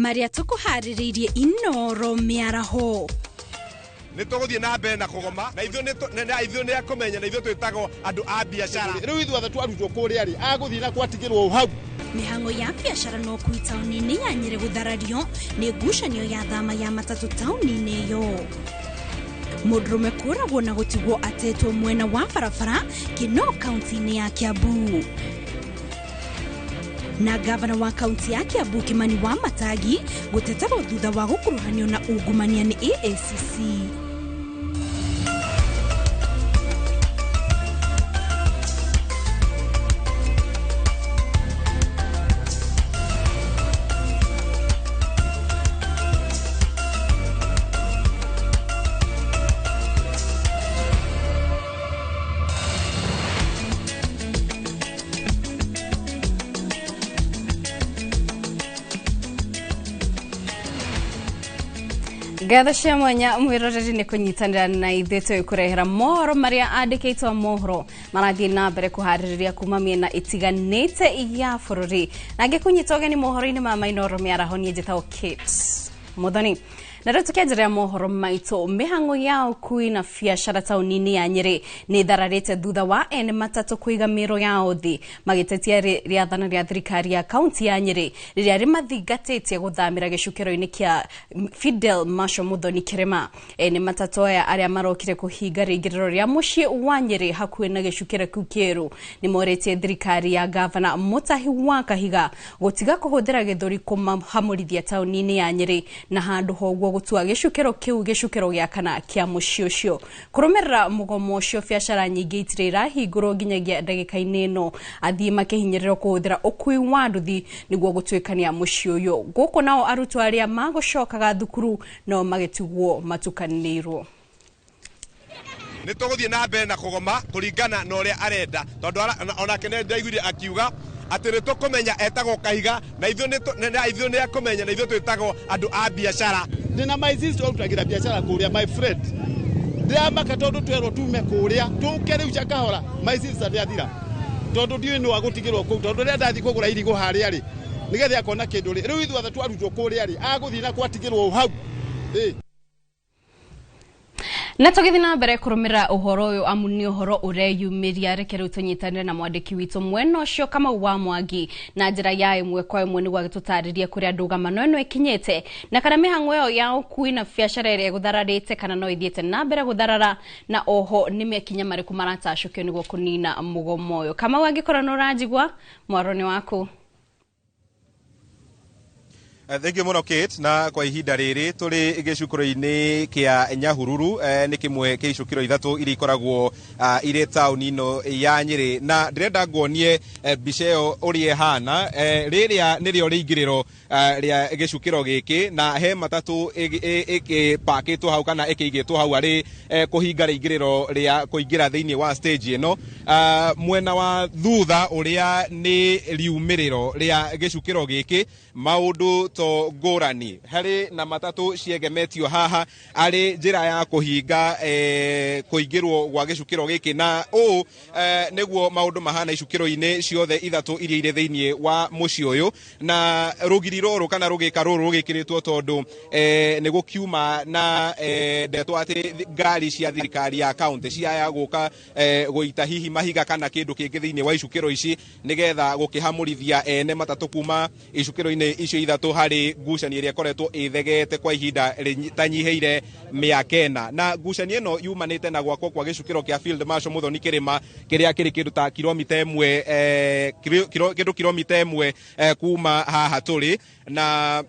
Marĩa tũkũharĩrĩirie Inoro mĩaraho. Nĩ tũgũthiĩ na mbere na kũgoma na ithuĩ nĩ akũmenya na ithuĩ twĩtagwo andũ a biacara. Rĩu ithuothe twarutwo kũrĩa rĩ, agũthiĩ na kwatigĩrwo hau. Mĩhang'o ya biacara no kui taũni-inĩ ya Nyĩrĩ gũtharario nĩ ngucanio ya thama ya matatũ taũni-inĩ ĩyo. Mũndũrũme kũragwo na gũtigwo atetwo mwena wa barabara Kinoo kaunti-inĩ ya Kiambu. Na gavana wa kaunti ya Kiambu Kimani wa Matangi gũteterwo thutha wa gũkuruhanio na ungumania nĩ EACC. Ngatho cia mwanya mwiroreri nĩ kũnyitanĩra na ithuĩ tũgĩkũrehera mohoro marĩa andĩkĩtwo mohoro marathiĩ na mbere kũharĩrĩria kuma mĩena ĩtiganĩte ya bũrũri. Na ngĩkũnyita ũgeni mohoro-inĩ ma Mainoro mĩaraho, niĩ njĩtagwo Kate Muthoni. Na rĩu tũkĩanjĩrĩra mohoro maitũ, mĩhang'o ya ũkui na biacara taũni-inĩ ya Nyĩrĩ nĩ ĩthararĩte thutha wa ene matatũ kũiga mĩro yao thĩ magĩtetia rĩathana rĩa thirikari ya kaunti ya Nyĩrĩ rĩrĩa rĩmathingatĩtie gũthamĩra gĩcukĩro-inĩ kĩa Fidel Marshal Muthoni Kĩrĩma. Ene matatũ aya arĩa marokire kũhinga rĩingĩrĩro rĩa mũciĩ wa Nyĩrĩ hakuhĩ na gĩcukĩro kĩu kĩerũ nĩ morĩtie thirikari ya gavana Mutahi wa Kahiga gũtiga kũhũthĩra gĩthũri kũmahamũrithia taũni-inĩ ya Nyĩrĩ na handũ hoguo gũtua gĩcukĩro kĩu gĩcukĩro gĩa kana kĩa mũciĩ ũcio. Kũrũmĩrĩra mũgomo ũcio, biacara nyingĩ itirĩ irahingũrwo nginyagia ndagĩka-inĩ ĩno, athiĩ makĩhinyĩrĩrwo kũhũthĩra ũkui wa nduthi nĩguo gũtuĩkania mũciĩ ũyũ. Gũkũ nao arutwo arĩa magũcokaga thukuru no magĩtigwo matukanĩirwo. Nĩ tũgũthiĩ na mbere na kũgoma kũringana na ũrĩa arenda, tondũ onake nĩ ndaiguire akiuga atĩ nĩ tũkũmenya etagwo Kahiga na ithuĩ nĩ akũmenya na ithuĩ twĩtagwo andũ a biacara. Ndĩna my sister ũrutagĩra biacara kũrĩa, my friend. Ndĩramaka tondũ twerwo tume kũrĩa tũke rĩu Chakahora, my sister nĩathira, tondũ ndiũĩ nũ agũtigĩrwo kũu, tondũ rĩrĩa ndathiĩ kũgũra irigũ harĩa rĩ, nĩgetha akona kĩndũ rĩ, rĩu ithuothe twarutwo kũrĩa rĩ, agũthiĩ na kwatigĩrwo hau. Na tũgĩthiĩ na mbere kũrũmĩrĩra ũhoro ũyũ amu nĩ ũhoro ũreyumĩria, reke rĩu tũnyitanĩre na mwandĩki witũ mwena ũcio Kamau wa Mwangi na njĩra ya ĩmwe kwa ĩmwe nĩguo agĩtũtarĩrie kũrĩa ndũgamano ĩno ĩkinyĩte na kana mĩhang'o ĩyo ya ũkui na biacara ĩrĩa ĩgũthararĩte kana no ĩthiĩte na mbere gũtharara, na oho nĩ mekinya marĩkũ maratacũkio nĩguo kũnina mũgomo ũyũ. Kamau, angĩkorwo nĩ ũranjigua, mwaro nĩ waku. Thank you mũno Kate, na kwa ihinda rĩrĩ tũrĩ gĩcukĩro-inĩ kĩa Nyahururu, nĩ kĩmwe kĩa icukĩro ithatũ iria ikoragwo irĩ taũni ĩno ya Nyĩrĩ, na ndĩrenda nguonie mbica ĩyo ũrĩa ĩhana. Rĩrĩa nĩrĩo rĩingĩrĩro rĩa gĩcukĩro gĩkĩ, na he matatũ ĩkĩpakĩtwo hau kana ĩkĩigĩtwo hau arĩ kũhinga rĩingĩrĩro rĩa kũingĩra thĩinĩ wa stage ĩno. Mwena wa thutha ũrĩa nĩ riumĩrĩro rĩa gĩcukĩro gĩkĩ, maũndũ to ngũrani harĩ na matatũ ciegemetio haha arĩ njĩra ya kũhinga kũingĩrwo gwa gĩcukĩro gĩkĩ, na ũũ nĩguo maũndũ mahana icukĩro-inĩ ciothe ithatũ iria irĩ thĩinĩ wa mũciĩ ũyũ. Na rũgiri rũrũ kana rũgĩka rũrũ rũgĩkĩrĩtwo tondũ nĩ gũkiuma na ndeto atĩ ngari cia thirikari ya kaunti ciaya gũka gũita hihi mahiga kana kĩndũ kĩngĩ thĩinĩ wa icukĩro ici nĩgetha gũkĩhamũrithia ene matatũ kuma icukĩro-inĩ icio ithatũ harĩ ngucanio ĩrĩa ĩkoretwo ĩthegete kwa ihinda rĩtanyihĩire mĩaka ĩna. Na ngucanio ĩno yumanĩte na gwakwo kwa gĩcukĩro kĩa Field Marshal Muthoni Kĩrĩma kĩrĩa kĩrĩ kĩndũ ta kilomita ĩmwe, kĩndũ kilomita ĩmwe kuma haha tũrĩ, na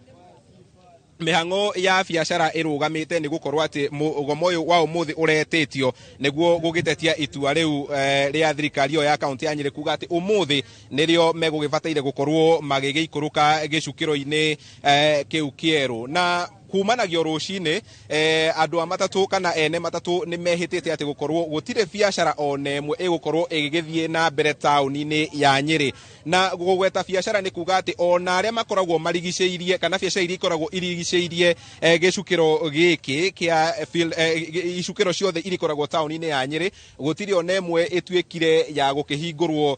mĩhang'o ya biacara ĩrũgamĩte nĩ gũkorwo atĩ mũgomo ũyũ wa ũmũthĩ ũretĩtio nĩguo gũgĩtetia itua rĩu rĩa thirikari ĩyo ya kaunti ya Nyĩrĩ kuga atĩ ũmũthĩ nĩrĩo megũgĩbataire gũkorwo magĩgĩikũrũka gĩcukĩro-inĩ kĩu kĩerũ. Na Kumanagio rũcinĩ andũ a matatũ kana ene matatũ nĩ mehĩtĩte atĩ gũkorwo gũtirĩ biacara ona ĩmwe ĩgũkorwo ĩgĩgĩthiĩ na mbere taũni-inĩ ya Nyĩrĩ. Na gũgweta biacara nĩ kuga atĩ ona arĩa makoragwo marigicĩirie kana biacara iria ikoragwo irigicĩirie gĩcukĩro gĩkĩ kĩa icukĩro ciothe iria ikoragwo taũni-inĩ ya Nyĩrĩ, gũtirĩ ona ĩmwe ĩtuĩkire ya gũkĩhingũrwo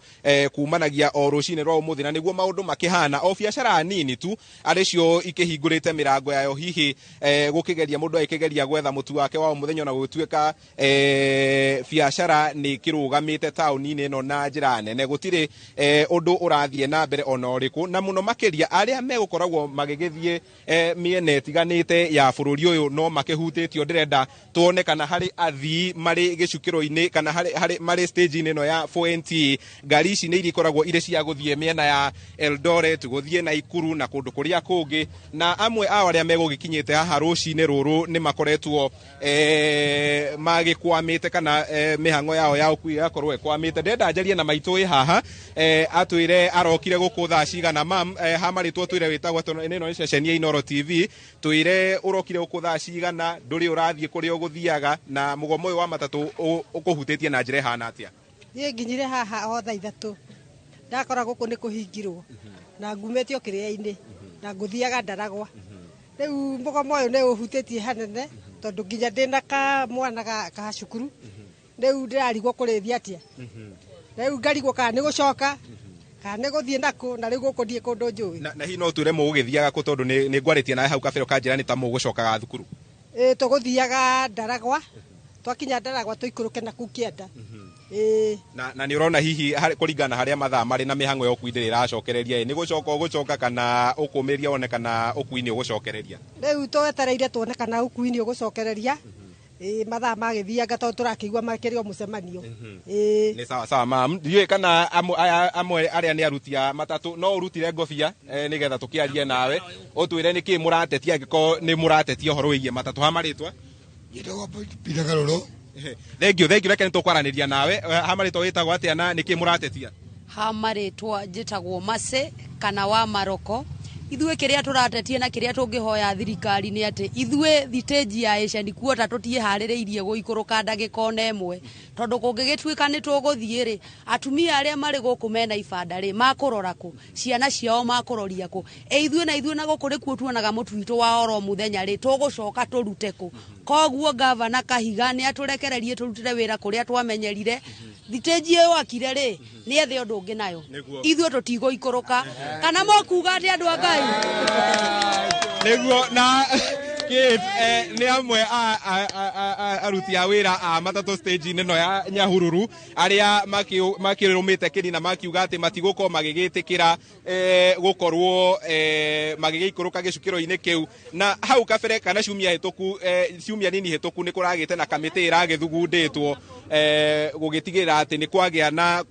kumanagia o rũcinĩ rwa ũmũthĩ. Na nĩguo maũndũ makĩhana, o biacara nini tu arĩ cio ikĩhingũrĩte mĩrango yayo, hihi gũkĩgeria mũndũ agĩkĩgeria gwetha mũtu wake wa mũthenya, ona gũgĩtuĩka biacara nĩ kĩrũgamĩte taũni-inĩ ĩno na njĩra nene. Gũtirĩ ũndũ ũrathiĩ na mbere ona ũrĩkũ, na mũno makĩria arĩa megũkoragwo magĩgĩthiĩ mĩena ĩtiganĩte ya bũrũri ũyũ no makĩhutĩtio. Ndĩrenda tuone kana harĩ athii marĩ gĩcukĩro-inĩ kana harĩ marĩ stage-inĩ ĩno ya 4NT. Ngari ici nĩ iria ikoragwo irĩ cia gũthiĩ mĩena ya Eldoret, gũthiĩ Naikuru na kũndũ kũrĩa kũngĩ, na amwe ao arĩa megũgĩkinyĩte haha rũcinĩ rũrũ nĩ makoretwo magĩkwamĩte kana mĩhang'o yao ya ũkui ĩgakorwo ĩkwamĩte. Ndĩrenda njarie na maitũ ĩ haha atwĩre arokire gũkũ thaa cigana. Mam, ha marĩtwo twĩre wĩtagwo, ĩno nĩ ceceni ya Inooro TV, twĩre ũrokire gũkũ thaa cigana, ndũrĩ ũrathiĩ kũrĩa ũgũthiaga, na mũgomo ũyũ wa matatũ ũkũhutĩtie na njĩra ĩhana atĩa? Niĩ nginyire haha o thaa 3, ndakora gũkũ nĩ kũhingirwo na ngumĩte o kĩrĩa-inĩ na ngũthiaga Ndaragwa. Rĩu mũgomo ũyũ nĩ ũhutĩtie hanene, tondũ nginya ndĩna ka mwana ka cukuru, rĩu ndĩrarigwo kũrĩthia atĩa. Rĩu ngarigwo kana nĩ gũcoka kana nĩ gũthiĩ nakũ, na rĩu gũkũ ndiĩ kũndũ njũĩ. Na hihi no twĩre mũgũgĩthiaga kũ, tondũ nĩ ngwarĩtie nawe hau kabere ũkanjĩra nĩ ta mũgũcokaga thukuru? Ĩĩ, tũgũthiaga Ndaragwa, twakinya Ndaragwa tũikũrũke na kũu kĩanda. Na nĩ ũrona hihi kũringana na harĩa mathaa marĩ na mĩhang'o ya ũkui ndĩrĩ ĩracokereria, nĩ gũcoka ũgũcoka kana ũkũmĩria wone kana ũkui nĩ ũgũcokereria? Rĩu twetereire tuone kana ũkui nĩ ũgũcokereria. Mathaa magĩthianga tondũ tũrakĩigua makĩrĩ o mũcemanio. Nĩ sawa sawa mam. Ndiũĩ kana amwe arĩa nĩ aruti a matatũ, no ũrutire ngobia nĩgetha tũkĩarie nawe ũtwĩre nĩkĩĩ mũratetia, angĩkorwo nĩ mũratetia ũhoro wĩgiĩ matatũ. Ha marĩtwa? Njĩtagwo Peter Karũrũ. Thank you, thank you. Reke nĩtũkwaranĩria nawe. Ha marĩtwa wĩtagwo atĩa na nĩkĩĩ mũratetia? Ha marĩtwa njĩtagwo Mase kana wa Maroko. Ithuĩ kĩrĩa tũratetia na kĩrĩa tũngĩhoya thirikari nĩ atĩ ithuĩ thitĩnji ya Asian Quarter tũtiĩharĩrĩirie gũikũrũka ndagĩka ona ĩmwe, tondũ kũngĩgĩtuĩka nĩ tũgũthiĩ rĩ, atumia arĩa marĩ gũkũ mena ibanda rĩ, makũrora kũ? Ciana ciao makũroria kũ? Ĩ ithuĩ na ithuĩ na gũkũ nĩkuo tuonaga mũtu witũ wa oro mũthenya rĩ, tũgũcoka tũrute kũ? Koguo gavana Kahiga nĩ atũrekererie tũrutĩre wĩra kũrĩa twamenyerire. Thitĩnji ĩyo akire rĩ, nĩ ethe ũndũ ũngĩ nayo. Ithuĩ tũtigũikũrũka. Kana mokuga atĩ andũ a Ngai? Nĩguo na Kate, nĩ amwe a aruti a wĩra a matatũ stage-inĩ ĩno ya Nyahururu arĩa makĩrũmĩte kĩni na makiuga atĩ matigũkorwo magĩgĩtĩkĩra gũkorwo magĩgĩikũrũka gĩcukĩro-inĩ kĩu. Na hau kabere kana ciumia hĩtũku, ciumia nini hĩtũku, nĩ kũragĩte na kamĩtĩ ĩragĩthugundĩtwo gũgĩtigĩrĩra atĩ nĩ kwagĩa na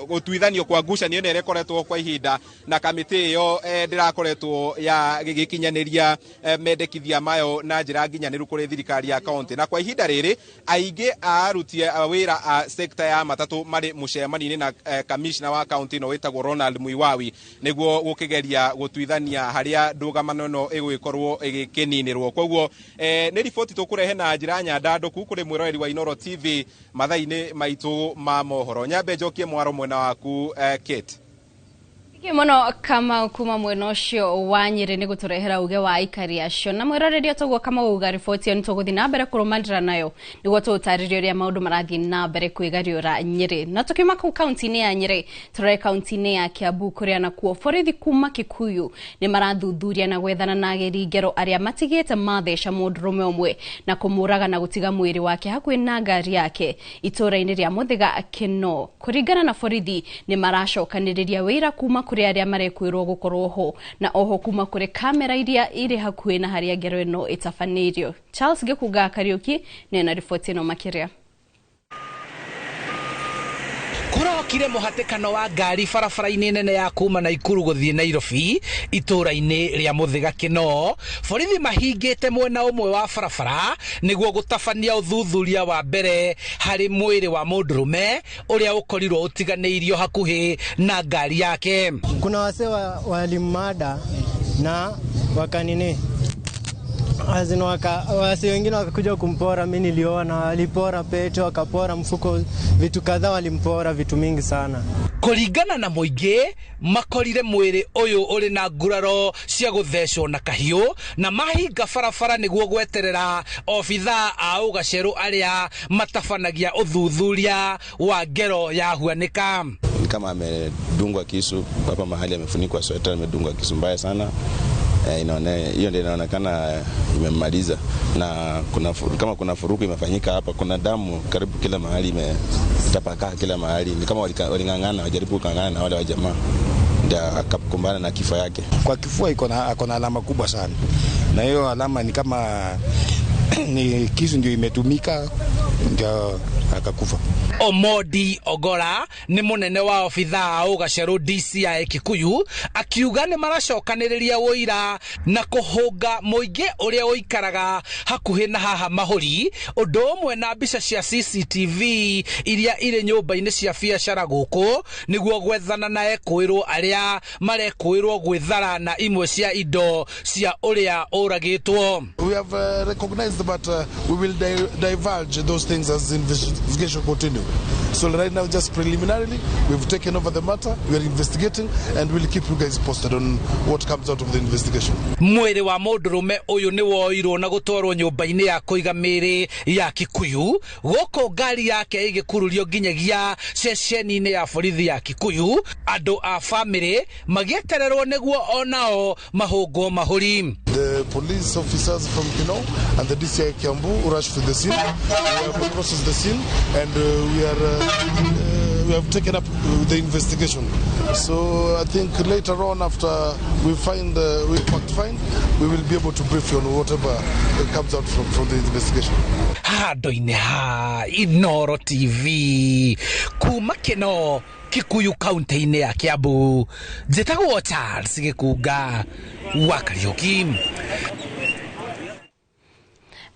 gũtuithanio kwa ngucanio ĩno ĩrĩa ĩkoretwo kwa ihinda, na kamĩtĩ ĩyo ndĩrakoretwo ya gĩgĩkinyanĩria mendekithia mayo na njĩra nginyanĩru kũrĩ thirikari ya kaunti. Na kwa ihinda rĩrĩ aingĩ a aruti a wĩra a sekta ya matatũ marĩ mũcemanio-inĩ na kamishna wa kaunti ĩno wĩtagwo Ronald Muiwawi, nĩguo gũkĩgeria gũtuithania harĩa ndũgamano ĩno ĩgũgĩkorwo ĩgĩkĩninĩrwo. Koguo nĩ riboti tũkũrehe na njĩra nyandandũku kũrĩ mwĩroreri wa Inooro TV mathaa-inĩ maitũ ma mohoro. Nyambe njokie mwaro mwena waku, Kate. Thank you mũno Kamau kuma mwena ũcio wa Nyĩrĩ nĩ gũtũrehera uge wa aikari acio. Na mwĩroreri, toguo Kamau uga, riboti ĩyo nĩ tũgũthiĩ na mbere kũrũmanĩrĩra nayo nĩguo tũũtarĩrie ũrĩa maũndũ marathiĩ na mbere kwĩgariũra Nyĩrĩ. Na tũkiuma kũu kaunti-inĩ ya Nyĩrĩ, tũrore kaunti-inĩ ya Kiambu kũrĩa nakuo borithi kuma Kikuyu nĩ marathuthuria na gwethana na ageri ngero arĩa matigĩte matheca mũndũrũme ũmwe na kũmũraga na gũtiga mwĩrĩ wake hakuhĩ na ngari yake itũũra-inĩ rĩa Mũthĩga Kĩno. Kũringana na borithi, nĩ maracokanĩrĩria wĩira kuma kũrĩ arĩa marekwĩrwo gũkorwo ho na oho kuma kũrĩ kamera iria irĩ hakuhĩ na harĩa ngero ĩno ĩtabanĩirio. Charles Gĩkunga Kariũki nĩ na riboti ĩno makĩria. Kũrokire mũhatĩkano wa ngari barabara-inĩ nene ya kuma Naikuru gũthiĩ Nairobi itũũra-inĩ rĩa Mũthĩga Kĩno. Borithi mahingĩte mwena ũmwe wa barabara nĩguo gũtabania ũthuthuria wa mbere harĩ mwĩrĩ wa mũndũrũme ũrĩa ũkorirwo ũtiganĩirio hakuhĩ na ngari yake. Kuna wasee walimada na Wakanini azin wasi wengine wakakuja kumpora. Mimi niliona walipora pete, wakapora mfuko, vitu kadhaa walimpora, vitu mingi sana. Kũringana na mũingĩ, makorire mwĩrĩ ũyũ ũrĩ na nguraro cia gũthecwo na kahiũ na mahinga barabara nĩguo gweterera obithaa a ũgacerũ arĩa matabanagia ũthuthuria wa ngero ya huanĩka. Ni kama amedungwa kisu hapa mahali, amefunikwa sweta, amedungwa kisu mbaya sana. Hiyo ndio inaonekana imemmaliza, na kama kuna furuku imefanyika hapa, kuna damu karibu kila mahali, imetapakaa kila mahali. Ni kama waling'ang'ana, wajaribu kung'ang'ana na wale wa jamaa, ndio akakumbana na kifo yake. Kwa kifua iko na alama kubwa sana, na hiyo alama ni kama ni kisu ndio imetumika ndio akakufa. Omodi Ogora nĩ mũnene wa obithaa ũgacerũ DCI Kikuyu akiuga nĩ maracokanĩrĩria ũira na kũhũnga mũingĩ ũrĩa ũikaraga hakuhĩ na haha mahũri, ũndũ ũmwe na mbica cia CCTV iria irĩ nyũmba-inĩ cia biacara gũkũ nĩguo gwethana na ekũĩrwo arĩa marekũĩrwo gwĩthara na imwe cia indo cia ũrĩa ũragĩtwo. We have recognized, but we will divulge those things as investigation continue. So right now, just preliminarily, we've taken over the matter, we are investigating, and we'll keep you guys posted on what comes out of the investigation. Mwĩrĩ wa mũndũrũme ũyũ nĩ woirwo na gũtwarwo nyũmba-inĩ ya kũiga mĩĩrĩ ya Kikuyu, gũkũ ngari yake ĩgĩkururio nginyagia ceceni-inĩ ya borithi ya Kikuyu, andũ a bamĩrĩ magĩetererwo nĩguo onao mahũngwo mahũri. The police officers from Kinoo and the DCI Kiambu rushed to the scene. We have processed the scene, and we have taken up the investigation. So I think later on, after we find we fact find, we will be able to brief you on whatever comes out from the investigation. Handũ-inĩ ha Inooro TV kuma Kinoo, Kikuyu kaunti-inĩ ya Kiambu, njĩtagwo Charles Gĩkunga wa Kariũki.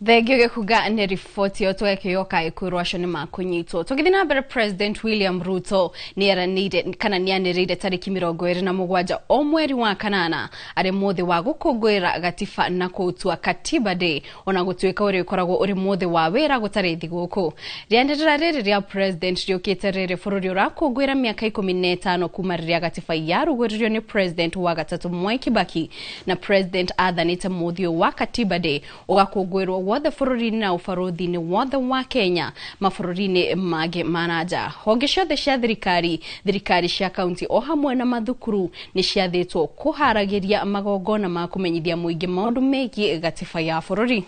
Thengio Gĩkunga nĩ riboti ĩyo tũgakĩoka ĩkwĩrwo acio nĩ makũnyitwo. Tũgĩthiĩ na mbere, President William Ruto nĩeranĩire kana nĩanĩrĩire tarĩki 27 o mweri wa kanana arĩ mũthĩ wa gũkũngũĩra gatiba na kũũtua Katiba Day, ona gũtuĩka ũrĩa ũkoragwo ũrĩ mũthĩ wa wĩra gũtarĩ thigũkũ. Rĩanĩrĩra rĩrĩ rĩa President rĩũkĩte rĩrĩ bũrũri ũrakũngũĩra mĩaka 15 kuma rĩrĩa gatiba yarugũririo nĩ President wa gatatũ Mwai Kibaki, na President athanĩte mũthĩ ũyũ wa Katiba Day ũgakũngũĩrwo wothe bũrũri-inĩ na ũbarũthi-inĩ wothe wa Kenya mabũrũri-inĩ mangĩ ma na nja. Honge ciothe cia thirikari, thirikari cia kaunti o hamwe na mathukuru nĩ ciathĩtwo kũharagĩria magongona ma kũmenyithia mũingĩ maũndũ megiĩ gatiba ya bũrũri.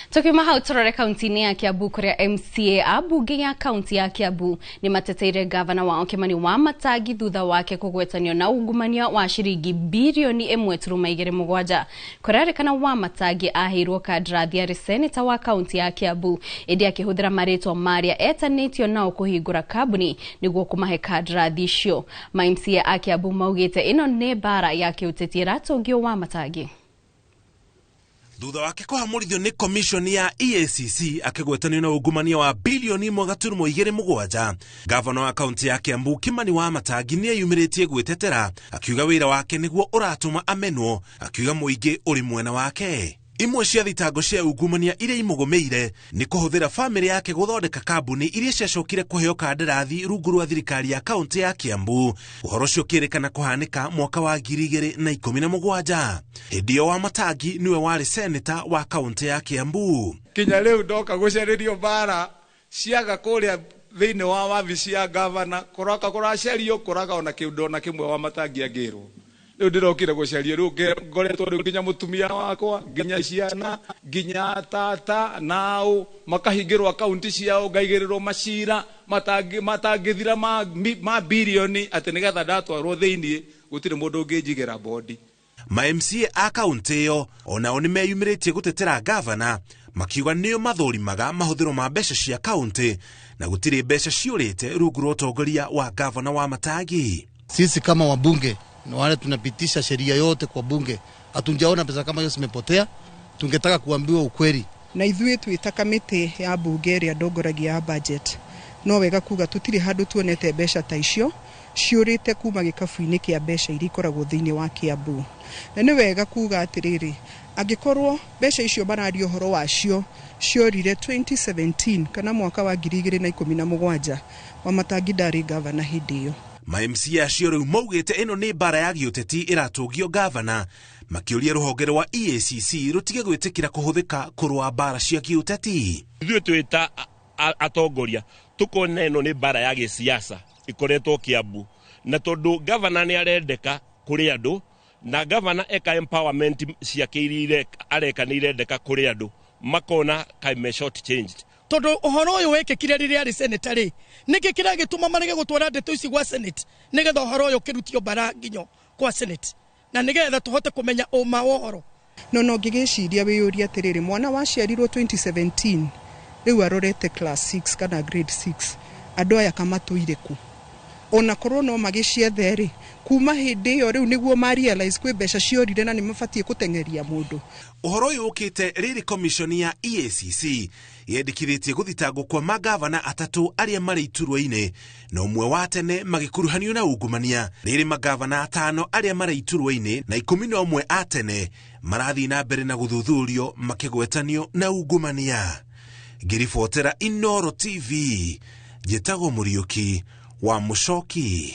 Tukiuma hau tũrore kaunti-inĩ ya Kiambu kũrĩa MCA a mbunge ya kaunti ya Kiambu nĩ mateteire gavana wao Kimani Wamatangi thutha wake kũgwetanio na ungumania wa ciringi birioni 1.27. Kũrerĩkana Wamatangi aheirwo kandarathi arĩ seneta wa kaunti ya Kiambu, ĩndĩ akĩhũthĩra marĩtwa marĩa etanĩtio nao kũhingũra kambuni nĩguo kũmahe kandarathi icio. Ma MCA a Kiambu maugĩte ĩno nĩ mbara ya kĩũteti ĩratũngio Wamatangi. Thutha wake kũhamũrithio nĩ commission ya EACC akĩgwetanio na ungumania wa bilioni 1.27, gavana wa kaunti ya Kiambu Kimani Wamatangi nĩeyumĩrĩtie gwĩtetera akiuga wĩra wake nĩguo ũratũma amenwo, akiuga mũingĩ ũrĩ mwena wake. Imwe cia thitango cia ungumania iria imũgũmĩire nĩ kũhũthĩra bamĩrĩ yake gũthondeka kambuni iria ciacokire kũheo kandarathi rungu rwa thirikari ya kaunti ya Kiambu. Ũhoro ũcio ũkĩrĩkana kũhanĩka mwaka wa 2017. Hĩndĩ ĩyo Wamatangi nĩwe warĩ seneta wa kaunti ya Kiambu. Kinya rĩu ndoka gũcarĩrio mbara ciaga kũrĩa thĩinĩ wa wabici ya gavana, kũroka kũracario kũraga ona kĩndũ ona kĩmwe Wamatangi angĩrwo. Rĩu ndĩrokire gũcaria, rĩu ngoretwo rĩu nginya mũtumia wakwa, nginya ciana, nginya tata nao makahingĩrwo akaunti ciao, ngaigĩrĩrwo macira matangĩthira ma birioni atĩ nĩgetha ndatwarwo thĩinĩ gũtirĩ mũndũ ũngĩnjigĩra bodi. Ma MCA a kaunti ĩyo onao nĩmeyumĩrĩtie gũtetera gavana makiuga nĩo mathũrimaga mahũthĩro ma mbeca cia kaunti na gũtirĩ mbeca ciũrĩte rungu rwa ũtongoria wa gavana Wamatangi. Sisi kama wabunge na wale tunapitisha sheria yote kwa bunge, hatujaona pesa kama hiyo zimepotea. Tungetaka kuambiwa ukweli. Na ithuĩ twĩ ta kamĩtĩ ya bunge ĩrĩa ndongoragia ya budget, No wega kuga tũtirĩ handũ tuonete mbeca ta icio ciũrĩte kuma gĩkabu-inĩ kĩa mbeca iria ikoragwo thĩinĩ wa Kiambu. Na nĩ wega kuga atĩrĩrĩ, angĩkorwo mbeca icio mararia ũhoro wacio ciorire 2017 kana mwaka wa 2017, Wamatangi ndarĩ gavana hĩndĩ ĩyo. Ma MCA acio rĩu maugĩte ĩno nĩ mbara ya gĩũteti ĩratũngio gavana, makĩũria rũhonge rwa EACC rũtige gwĩtĩkĩra kũhũthĩka kũrũa mbara cia gĩũteti. Ithuĩ twĩ ta atongoria tukona ĩno nĩ mbara ya gĩsiasa ĩkoretwo Kiambu, na tondũ gavana nĩ arendeka kũrĩ andũ, na gavana eka empowerment ciake iria areka nĩ irendeka kũrĩ andũ, makona kaĩ me short changed. Tondũ ũhoro ũyũ wekĩkire rĩrĩa arĩ senator rĩ, nĩkĩ kĩragĩtũma marege gũtwara ndeto ici gwa senate nĩgetha ũhoro ũyũ ũkĩrutio mbara nginyo kwa senate, na nĩgetha tũhote kũmenya ũma wa ũhoro. No ngĩgĩciria wĩyũria atĩrĩrĩ, mwana waciarirwo 2017 rĩu arorete class 6 kana grade 6, andũ aya kamatũire ku? Ona korwo no magĩciethe rĩ, kuma hĩndĩ ĩyo rĩu nĩguo ma realize kwĩ mbeca ciorire na nĩ mabatiĩ gũteng'eria mũndũ. Ũhoro ũyũ ũkĩte rĩrĩ commission ya EACC yendĩkithĩtie gũthitangwo kwa magavana atatũ arĩa marĩ iturwa-inĩ na ũmwe wa tene magĩkuruhanio na ungumania. Rĩrĩ magavana 5 arĩa marĩ iturwa-inĩ na 11 a tene marathiĩ na mbere na gũthuthurio makĩgwetanio na ungumania. Ngĩribotera Inooro TV, njĩtagwo Mũriũki wa Mũcoki.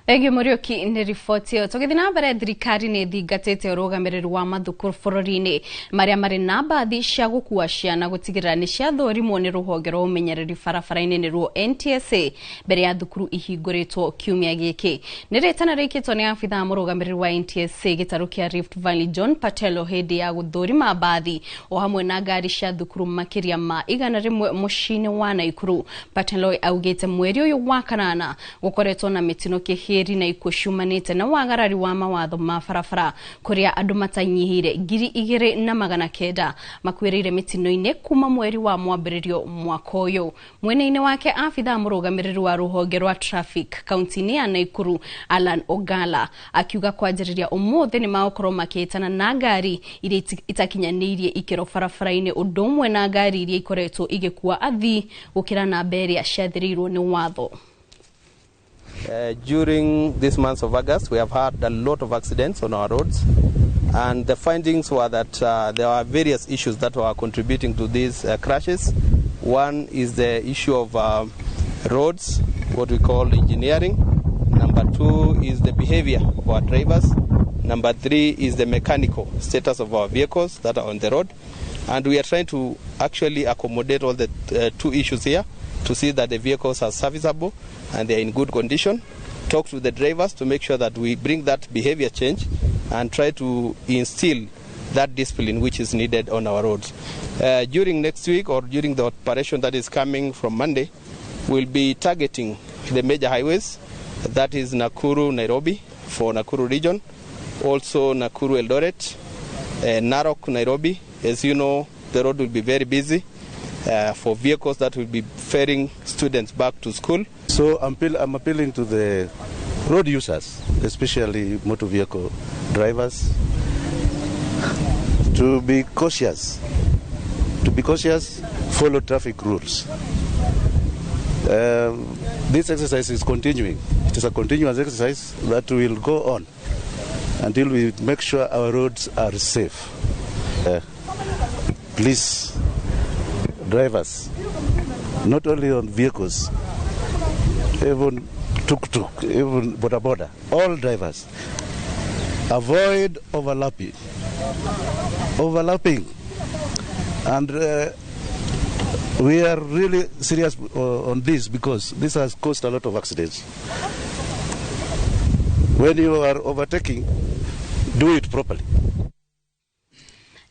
Thengiũ Mũriũki nĩ riboti ĩyo. Tũgĩthiĩ na mbere, thirikari nĩ ĩthingatĩte ũrũgamĩrĩri wa mathukuru bũrũri-inĩ marĩa marĩ na mbathi cia gũkua ciana gũtigĩrĩra nĩ ciathũrimwo nĩ rũhonge rwa ũmenyereri barabara-inĩ nĩruo NTSA mbere ya thukuru ihingũrĩtwo kiumia gĩkĩ. Nĩ rĩtana rĩikĩtwo nĩ abithaa mũrũgamĩrĩri wa NTSA gĩtarũ kĩa Rift Valley John Patelo hĩndĩ ya gũthũrima mbathi o hamwe na ngari cia thukuru makĩria ma 100 mũciĩ-inĩ wa Naikuru. Patelo augĩte mweri ũyũ wa kanana gũkoretwo na mĩtino kĩhĩri na ikuũ ciumanĩte na wagarari wa mawatho ma barabara kũrĩa andũ matanyihĩire 2,900 makuĩrĩire mĩtino-inĩ kuma mweri wa mwambĩrĩrio mwaka ũyũ. Mwena-inĩ wake abithaa mũrũgamĩrĩri wa rũhonge rwa traffic kaunti-inĩ ya Naikuru Alan Ogala akiuga kwanjĩrĩria ũmũthĩ nĩ magũkorwo makĩhĩtana na ngari iria itakinyanĩirie ikĩro barabara-inĩ ũndũ ũmwe na ngari iria ikoretwo igĩkua athii gũkĩra namba ĩrĩa ciathĩrĩirwo nĩ watho. During this month of August, we have had a lot of accidents on our roads, and the findings were that there were various issues that were contributing to these crashes. One is the issue of roads, what we call engineering. Number 2 is the behavior of our drivers. Number 3 is the mechanical status of our vehicles that are on the road. And we are trying to actually accommodate all the 2 issues here to see that the vehicles are serviceable and they are in good condition. Talk to the drivers to make sure that we bring that behavior change and try to instill that discipline which is needed on our roads. During next week or during the operation that is coming from Monday, we'll be targeting the major highways, that is Nakuru, Nairobi for Nakuru region, also Nakuru, Eldoret, Narok, Nairobi. As you know, the road will be very busy for vehicles that will be ferrying students back to school. So I'm appealing to the road users, especially motor vehicle drivers, to be cautious. To be cautious, follow traffic rules. This exercise is continuing. It is a continuous exercise that will go on until we make sure our roads are safe. Please, drivers, not only on vehicles, even tuk-tuk, even boda-boda, all drivers, avoid overlapping. Overlapping. And we are really serious on this because this has caused a lot of accidents. When you are overtaking, do it properly.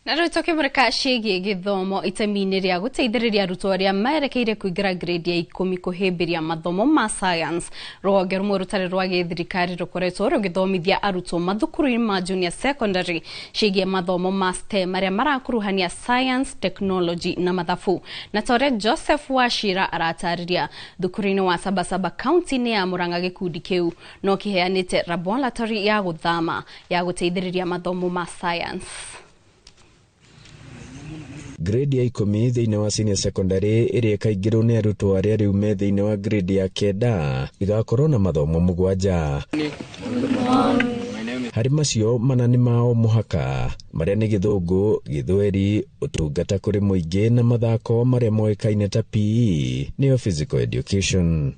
Na rĩu tũkĩmũrĩka ciĩgiĩ gĩthomo itemi-inĩ rĩa gũteithĩrĩria arutwo arĩa merekeire kũingĩra grade ya 10 kũhĩmbĩria mathomo ma science. Rũhonge rũmwe rũtarĩ rwa gĩthirikari rũkoretwo rũgĩthomithia arutwo mathukuru-inĩ ma junior secondary ciĩgiĩ mathomo ma STEM marĩa marakuruhania science, technology na mathabu. Na ta ũrĩa Joseph Wachira aratarĩria, thukuru-inĩ wa Sabasaba kaunti-inĩ ya Murang'a gĩkundi kĩu no kĩheanĩte laboratory ya gũthama ya gũteithĩrĩria mathomo ma science. Grade ya 10 thĩinĩ wa senior secondary ĩrĩa ĩkaingĩrwo nĩ arutwo arĩa rĩu me thĩinĩ wa grade ya 9 igakorwo na mathomo 7. Harĩ macio mana nĩ ma o mũhaka marĩa nĩ Gĩthũngũ, Gĩthweri, ũtungata kũrĩ mũingĩ na mathako marĩa moĩkaine ta PE nĩyo physical education.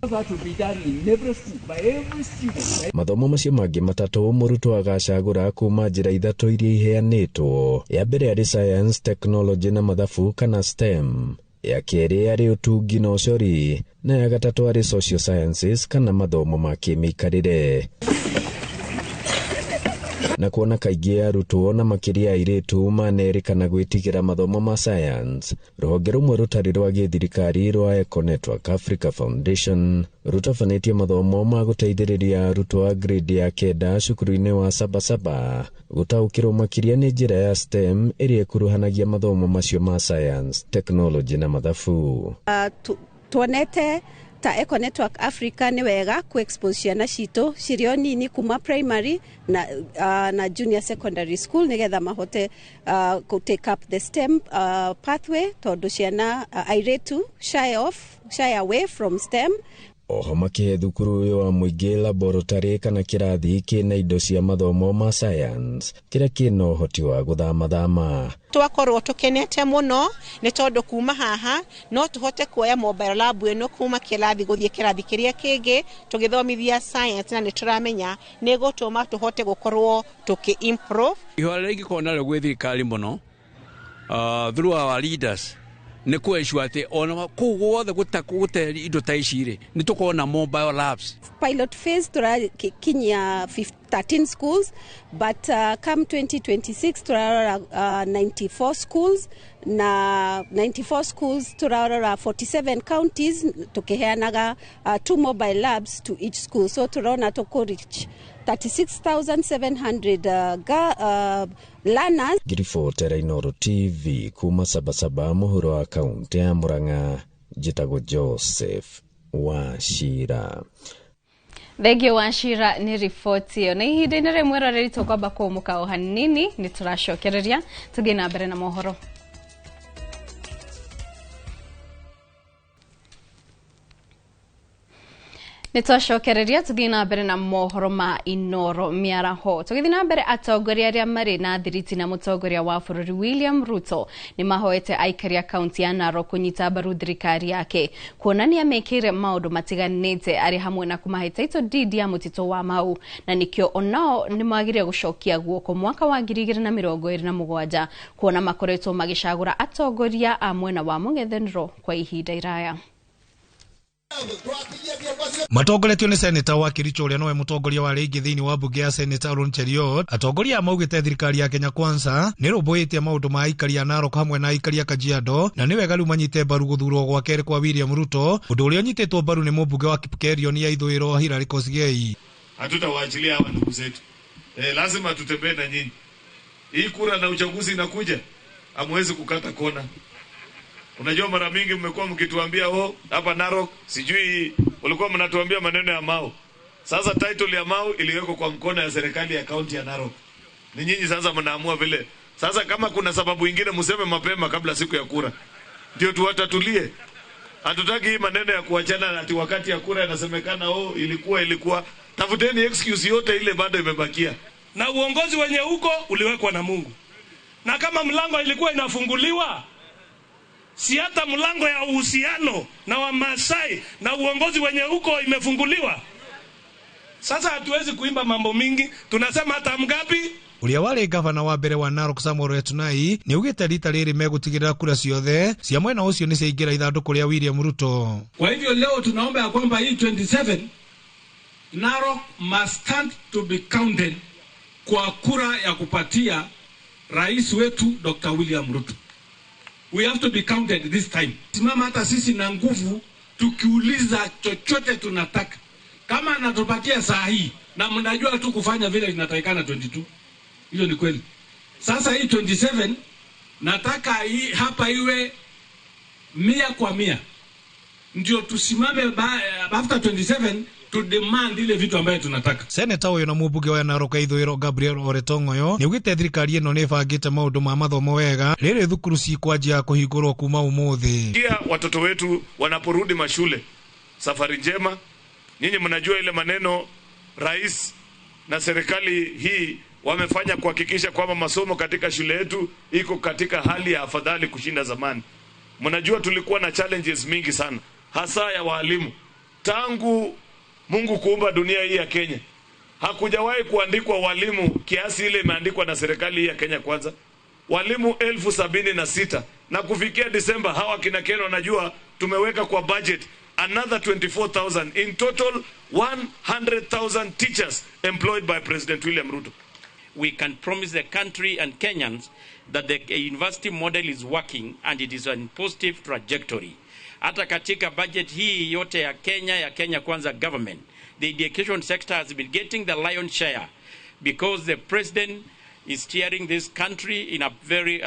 Mathomo macio mangĩ 3 mũrutwo agacagũra kuma njĩra 3 iria iheanĩtwo. Ya mbere arĩ science, technology na mathabu kana STEM, ya kerĩ arĩ ũtungi na ũcori, na ya gatatũ arĩ social sciences kana mathomo ma kĩmĩikarĩre. Na kuona kaingĩ arutwo na makĩria airĩtu manerĩkana gwĩtigĩra mathomo ma science, rũhonge rũmwe rũtarĩ rwa gĩthirikari rwa Eco Network Africa Foundation rũtabanĩtie mathomo ma gũteithĩrĩria arutwo a grade ya 9 cukuru-inĩ wa Sabasaba gũtaũkĩrwo makĩria nĩ njĩra ya STEM ĩrĩa ĩkuruhanagia mathomo macio ma science, technology na mathabu. Tuonete ta Eco Network Africa nĩ wega ku expose ciana citũ cirĩ o nini kuma primary na junior secondary school nigetha mahote ku take up the STEM pathway tondu ciana airĩtu shy away from STEM. Oho makĩhe thukuru ũyũ wa mũingĩ laboratory kana kĩrathi kĩna indo cia mathomo ma science kĩrĩa kĩna ũhoti wa gũthamathama. Twakorwo tukenete muno nĩ tondu kuma haha no tuhote kuoya mobile lab ĩno kuma kĩrathi gũthiĩ kĩrathi kĩrĩa kĩngĩ tũgĩthomithia science na nĩ tũramenya nĩ gũtũma tũhote gũkorwo tũkĩ improve. Ihoya rĩrĩa ingĩkorwo narĩo gwĩ thirikari mũno through our leaders nĩ kũ-ensure atĩ ona kũu guothe gũte indo ta ici rĩ nĩ tũkorwo na mobile labs. Pilot phase tũrakinyia 13 schools but come 2026 turarora 94 schools na 94 schools turarora 47 counties tukiheanaga 2 mobile labs to each school, so turona tuko reach 36,700 learners. Ngiribotera Inooro TV kuma Sabasaba mũhuro wa kaunti ya Murang'a, njĩtagwo Joseph Wachira. Thengio Wachira nĩ riboti ĩyo. Na ihinda-inĩ rĩmwe rĩrĩ tũkwamba kũũmũka o hanini nĩ tũracokereria tũthiĩ na mbere na mohoro. Nĩ twacokereria tũthiĩ na mbere na mohoro ma Inooro mĩaraho. Tũgĩthiĩ na mbere, atongoria arĩa marĩ na thiriti na mũtongoria wa bũrũri William Ruto nĩ mahoete aikari a kaunti ya Narok kũnyita mbaru thirikari yake kuonania mekĩire maũndũ matiganĩte arĩ hamwe na kũmahe title deed ya mũtitũ wa Mau, na nĩkĩo onao nĩ magĩrĩire gũcokia guoko mwaka wa 2027 kuona makoretwo magĩcagũra atongoria a mwena wa mũng'ethanĩro kwa ihinda iraya. Matongoretio nĩ seneta wa Kericho ũrĩa nowe mũtongoria wa rĩngĩ thĩinĩ wa mbunge ya seneta Aaron Cheruiyot, atongoria a maugĩte thirikari ya Kenya Kwanza nĩ rũmbũĩtie maũndũ ma aikari a Narok hamwe na aikari a Kajiado, na nĩ wega rĩu manyite mbaru gũthurwo gwa kerĩ kwa William Ruto, ũndũ ũrĩa ũnyitĩtwo mbaru nĩ mũmbunge wa Kipkerion ya ithũĩro Hilary Kosgei. Hatutawaachilia hawa ndugu zetu. Lazima tutembee na nyinyi. Hii kura na uchaguzi inakuja, hamwezi kukata kona. Unajua mara mingi mmekuwa mkituambia hapa Narok, sijui walikuwa mnatuambia maneno ya Mau. Sasa title ya Mau iliwekwa kwa mkono ya serikali ya kaunti ya Narok. Ni nyinyi sasa mnaamua vile. Sasa kama kuna sababu ingine mseme mapema kabla siku ya kura. Ndio tuwatatulie. Hatutaki hii maneno ya kuachana ati wakati ya kura inasemekana ilikuwa. Tafuteni excuse yote ile bado imebakia. Na uongozi wenye huko uliwekwa na Mungu. Na kama mlango ilikuwa inafunguliwa, si hata mlango ya uhusiano na Wamasai na uongozi wenye huko imefunguliwa. Sasa hatuwezi kuimba mambo mingi, tunasema hata mgapi. Ũrĩa warĩ gavana wa mbere wa Narok Samuel Etunai nĩ augĩte rita rĩrĩ megũtigĩrĩra kura ciothe cia mwena ũcio nĩ ciaingĩra ithandũkũ rĩa William Ruto. Kwa hivyo leo tunaomba ya kwamba hii 27 Narok must stand to be counted kwa kura ya kupatia rais wetu Dr. William Ruto. We have to be counted this time. Simama hata sisi na nguvu tukiuliza chochote tunataka. Kama anatupatia saa hii na mnajua tu kufanya vile inatakikana 22. Hiyo ni kweli. Sasa hii 27 nataka hii hapa iwe 100 kwa 100. Ndio tusimame after 27 To demand ile vitu ambayo tunataka. Seneta ũyũ na mũmbunge wa Narok ya ithũĩro Gabriel Ole Tong'oyo nĩaugĩte thirikari ĩno nĩ ĩbangĩte maũndũ ma mathomo wega rĩrĩ thukuru cikwanjia kũhingũrwo kuma ũmũthĩ. Pia watoto wetu wanaporudi mashule, safari njema. Nyinyi mnajua ile maneno rais na serikali hii wamefanya kuhakikisha kwamba masomo katika shule yetu iko katika hali ya afadhali kushinda zamani. Mnajua tulikuwa na challenges mingi sana, hasa ya walimu. Tangu Mungu kuumba dunia hii ya Kenya, hakujawahi kuandikwa walimu kiasi ile imeandikwa na serikali hii ya Kenya Kwanza. Walimu 76,000 na kufikia Disemba hawa kina Ken wanajua tumeweka kwa budget another 24,000, in total 100,000 teachers employed by President William Ruto. We can promise the country and Kenyans that the university model is working and it is on positive trajectory. Hata katika budget hii yote ya Kenya Kwanza government, the education sector has been getting the lion's share because the president is steering this country in a very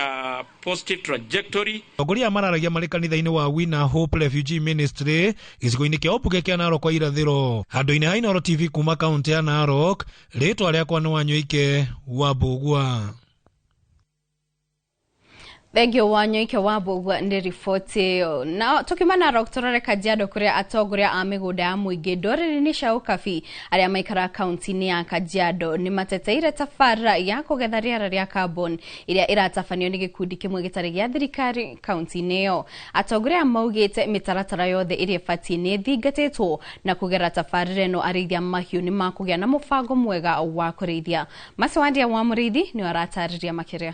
positive trajectory. Atongoria mararagia marĩ kanitha-inĩ wa Winner Hope Refugee Ministry gĩcigo-inĩ kĩa ũmbunge kĩa Narok kwa irathĩro. Handũ-inĩ ha Inooro TV kuma kaũntĩ ya Narok, rĩtwa rĩakwa nĩ Wanyoike wa Mbũgua. Thengio Wanyoike wa Mbũgua nĩ riboti ĩyo. Na tukiuma Narok tũrore Kajiado kũrĩa atongoria a mĩgũnda ya mũingĩ ndũrĩrĩ-inĩ cia ũkabi arĩa maikaraga kaunti-inĩ ya Kajiado nĩ mateteire tabarĩra ya kũgetha rĩera rĩa carbon ĩrĩa ĩratabanio nĩ gĩkundi kĩmwe gĩtarĩ gĩa thirikari kaunti-inĩ ĩyo. Atongoria maugĩte mĩtaratara yothe ĩrĩa ĩbatiĩ nĩ ĩthingatĩtwo na kũgera tabarĩra ĩno arĩithia mahiũ nĩ makũgĩa na mũbango mwega wa kũrĩithia. Macewandia wa Mũrĩithi nĩwe aratarĩria makĩria.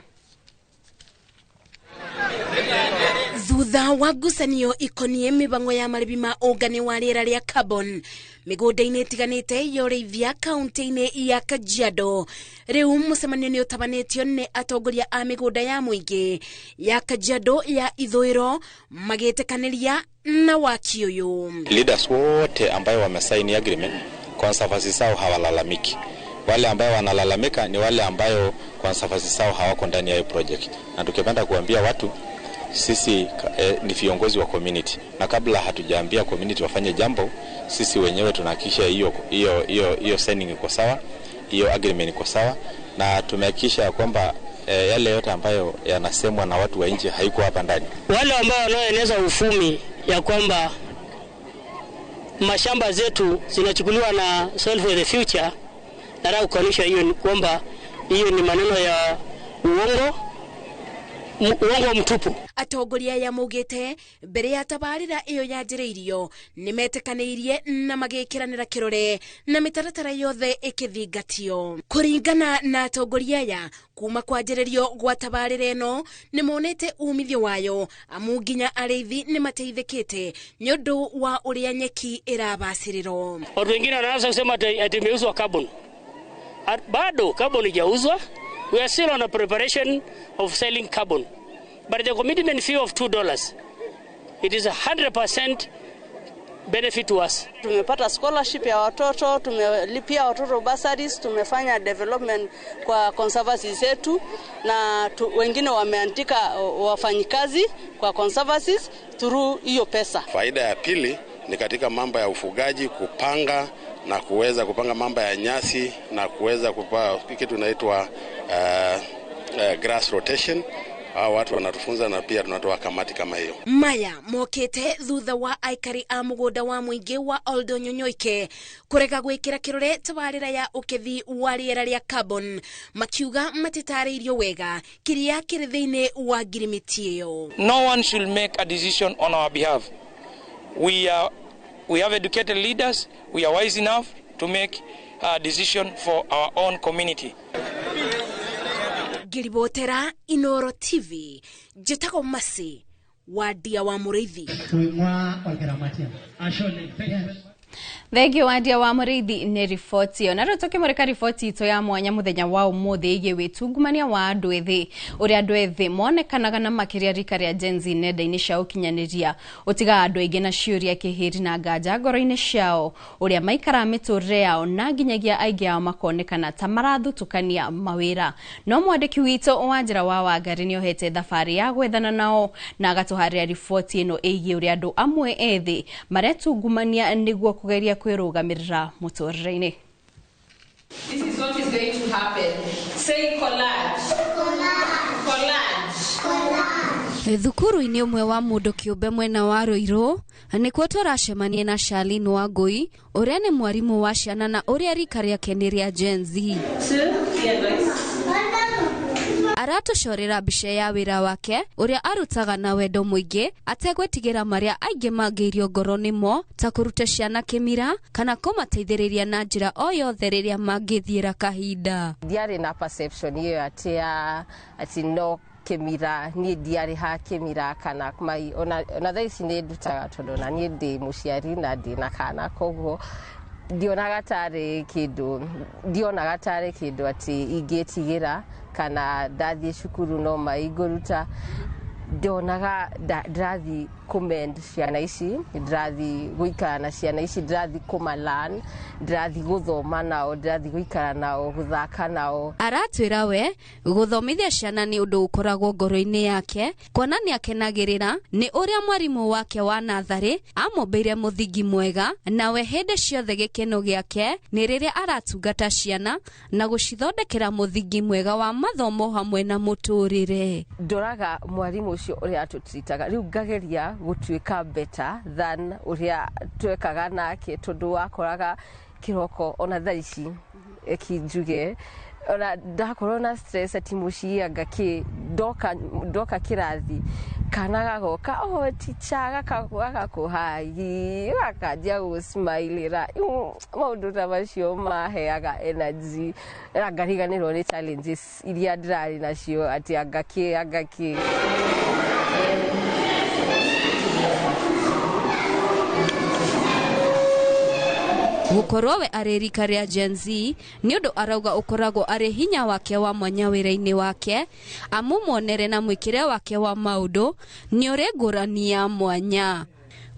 Thutha wa ngucanio ikonie mibango ya maribi ma ũngani wa rĩera rĩa carbon mĩgũnda-inĩ ĩtiganĩte ya ũrĩithia kaunti-inĩ ya Kajiado, rĩu mũcemanio nĩ ũtabanĩtio nĩ atongoria a mĩgũnda ya mũingĩ ya Kajiado ya ithũĩro magĩtĩkanĩria na waki ũyũ. Leaders wote ambayo wamesaini agreement conservancy zao hawalalamiki. Wale ambayo wanalalamika ni wale ambayo conservancy zao hawako ndani ya hiyo project. Na tukipenda kuambia watu sisi ni viongozi wa community, na kabla hatujaambia community wafanye jambo, sisi wenyewe tunahakikisha hiyo signing iko sawa, hiyo agreement iko sawa, na tumehakikisha kwamba yale yote ambayo yanasemwa na watu wa nje haiko hapa ndani. Wale ambao wanaoeneza ufumi ya kwamba mashamba zetu zinachukuliwa na Soil for the Future, nataka kukanusha hiyo, ni kwamba hiyo ni maneno ya uongo, uongo mtupu. Atongoria ya maugĩte mbere ya tabarĩra ĩyo yanjĩrĩirio nĩmetĩkanĩirie na magĩkĩranĩra kĩrore na mĩtaratara yothe ĩkĩthingatio. Kũringana na atongoria aya, kuma kwanjĩrĩrio gwa tabarĩra ĩno nĩmonete umithio wayo, amu nginya arĩithi nĩmateithĩkĩte nĩ ũndũ wa ũrĩa nyeki ĩrabacĩrĩrwo. Watu wengine wanaanza kusema ati imeuzwa carbon. Bado carbon haijauzwa. We are still on a preparation of selling carbon. But the commitment fee of $2, it is 100% benefit to us. Tumepata scholarship ya watoto, tumelipia watoto bursaries, tumefanya development kwa conservancy zetu, na wengine wameandika wafanyikazi kwa conservancies through hiyo pesa. Faida ya pili ni katika mambo ya ufugaji, kupanga na kuweza kupanga mambo ya nyasi na kuweza kupanga kitu inaitwa grass rotation. Hao watu wanatufunza na pia tunatoa kamati kama hiyo. Maya mokete thutha wa aikari a mugunda wa muingi wa Oldonyonyoike kurega gwikira kirore tabarira ya ukethi wa riera ria carbon, makiuga matitarĩirio wega kiria kiri thiini wa ngirimiti iyo. No one should make a decision on our behalf. We have educated leaders, we are wise enough to make a decision for our own community. Ngiribotera Inooro TV, njĩtagwo Mercy Wandia wa Mũrĩithi. Thengiũ Wandia wa Mũrĩithi nĩ riboti ĩyo. Na rĩu tũkĩmũrĩka riboti itũ ya mwanya mũthenya wa ũmũthĩ ĩgiĩ wĩtungumania wa andũ ethĩ, ũrĩa andũ ethĩ monekanaga na makĩria rika rĩa Gen Z nenda-inĩ cia ũkinyanĩria, ũtigaga andũ aingĩ na ciũria kĩhĩri na nganja ngoro-inĩ ciao, ũrĩa maikaraga mĩtũrĩre yao na nginyagia aingĩ ao makonekana ta marathutũkania mawĩra. No mwandĩki witũ wa Njĩra wa Wangari nĩohete thabarĩ ya gwethana nao na agatũharĩria riboti ĩno ĩgiĩ ũrĩa andũ amwe ethĩ maretungumania nĩguo kũgeria kwĩrũgamĩrĩra mũtũrĩre-inĩ. This is what is going to happen. Say collage. Collage. Collage. Collage. Thukuru-inĩ ũmwe wa mũndũ kĩũmbe mwena wa Ruiru nĩkuo tũracemania na Charlene Wangui ũrĩa nĩ mwarimũ wa ciana na ũrĩa rika rĩake nĩ rĩa Gen Z. Aratũcorera mbica ya wĩra wake ũrĩa arutaga na wendo mũingĩ ategwĩtigĩra marĩa aingĩ mangĩirio ngoro nĩmo ta kũruta ciana kĩmira kana kũmateithĩrĩria na njĩra o yothe rĩrĩa mangĩthiĩra kahinda. Ndiarĩ na perception ĩyo atĩ no kĩmira, niĩ ndiarĩ ha kĩmira kana mai ona thaa ici nĩ ndutaga tondũ na niĩ ndĩ mũciari na ndĩ na kana, koguo ndionaga tarĩ kĩndũ atĩ ingĩtigĩra kana ndathiĩ cukuru no mai ngũruta. Ndionaga ndĩrathiĩ kũmend ciana ici, ndĩrathiĩ gũikara na ciana ici, ndĩrathiĩ kũma-learn, ndĩrathiĩ gũthoma nao, ndĩrathiĩ gũikara nao, gũthaka nao. Aratwĩra we gũthomithia ciana nĩ ũndũ ũkoragwo ngoro-inĩ yake kuona nĩ akenagĩrĩra nĩ ũrĩa mwarimũ wake wa natharĩ amũmbĩire mũthingi mwega, nawe hĩndĩ ciothe gĩkeno gĩake nĩ rĩrĩa aratungata ciana na gũcithondekera mũthingi mwega wa mathomo hamwe na mũtũrĩre. Ndoraga mwarimũ ũcio ũrĩa atũtritaga, rĩu ngageria gũtuĩka better than ũrĩa twekaga nake, tondũ wakoraga kĩroko ona thaa ici eki njuge ona ndakorwo na stress ati mũciĩ anga kĩ ndoka kĩrathi kana gagoka oh teacher gagakũhagi gakanjia gũsmilĩra, maũndũ ta macio maheaga energy na ngariganĩrwo nĩ challenges iria ndĩrarĩ nacio atĩ anga kĩ. Gũkorwo we arĩ rika rĩa Gen Z nĩ ũndũ arauga ũkoragwo arĩ hinya wake wa mwanya wĩra-inĩ wake, amu muonere na mwĩkĩre wake wa maũndũ nĩ ũrĩ ngũrani ya mwanya.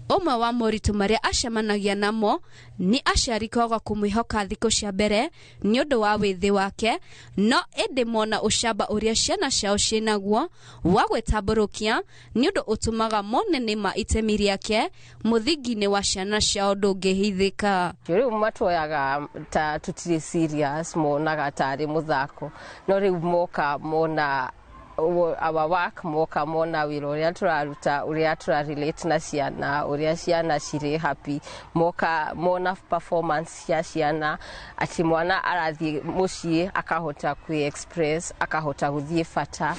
Ũmwe wa moritũ marĩa acemanagia namo nĩ aciari kwaga kũmwĩhoka thikũ cia mbere nĩ ũndũ wa wĩthĩ wake, no ĩndĩ mona ũcamba ũrĩa ciana ciao ciĩnaguo wa gwĩtambũrũkia nĩ ũndũ ũtũmaga mone nĩma itemi rĩake mũthingi-inĩ wa ciana ciao ndũngĩhithĩka. Rĩu matuoyaga ta tũtirĩ serious, monaga tarĩ mũthako, no rĩu moka mona our work, moka mona wĩra ũrĩa tũraruta, ũrĩa tũrarelate na ciana, ũrĩa ciana cirĩ happy, moka mona performance cia ciana atĩ mwana arathiĩ mũciĩ akahota kwĩ express, akahota gũthiĩ bata.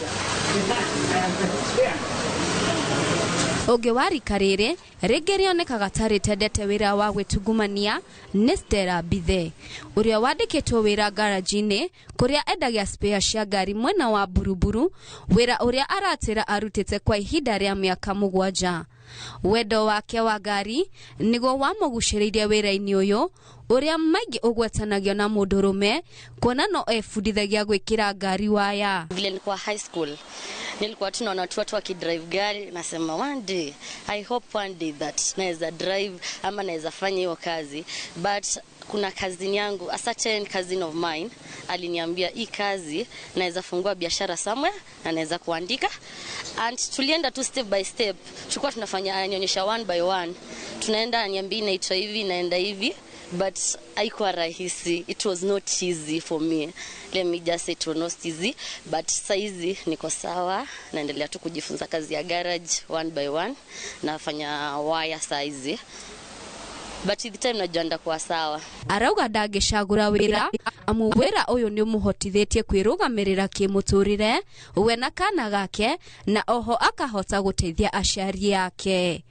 Ũngĩ wa rika rĩrĩ rĩngĩ rĩonekaga ta rĩtendete wĩra wa gwĩtungumania nĩ Stella Mbithe ũrĩa wandĩkĩtwo wĩra garage-inĩ kũrĩa endagia spare cia ngari mwena wa Buruburu, wĩra ũrĩa aratĩra arutĩte kwa ihinda rĩa mĩaka 7. Wendo wake wa ngari nĩguo wamũgucĩrĩirie wĩra-inĩ ũyũ ũrĩa maingĩ ũgwetanagio na mũndũrũme kuona no ebundithagia gwĩkĩra ngari waya. Vile nilikuwa high school nilikuwa tunaona watu wakidrive gari, nasema one day, I hope one day that naweza drive ama naweza fanya hiyo kazi. But kuna cousin yangu, a certain cousin of mine aliniambia hii kazi naweza fungua biashara somewhere na naweza kuandika, and tulienda tu step by step, tulikuwa tunafanya, ananionyesha one by one, tunaenda aniambia inaitwa hivi, naenda hivi, but haikuwa rahisi. It was not easy for me, let me just say it was not easy, but saizi niko sawa, naendelea tu kujifunza kazi ya garage one by one, nafanya wire saizi, but with time najua ndakuwa sawa. Arauga ndangĩcagũra wĩra amu wĩra ũyũ nĩ ũmũhotithĩtie kwĩrũgamĩrĩra kĩmũtũrĩre we na kana gake, na oho akahota gũteithia aciari ake.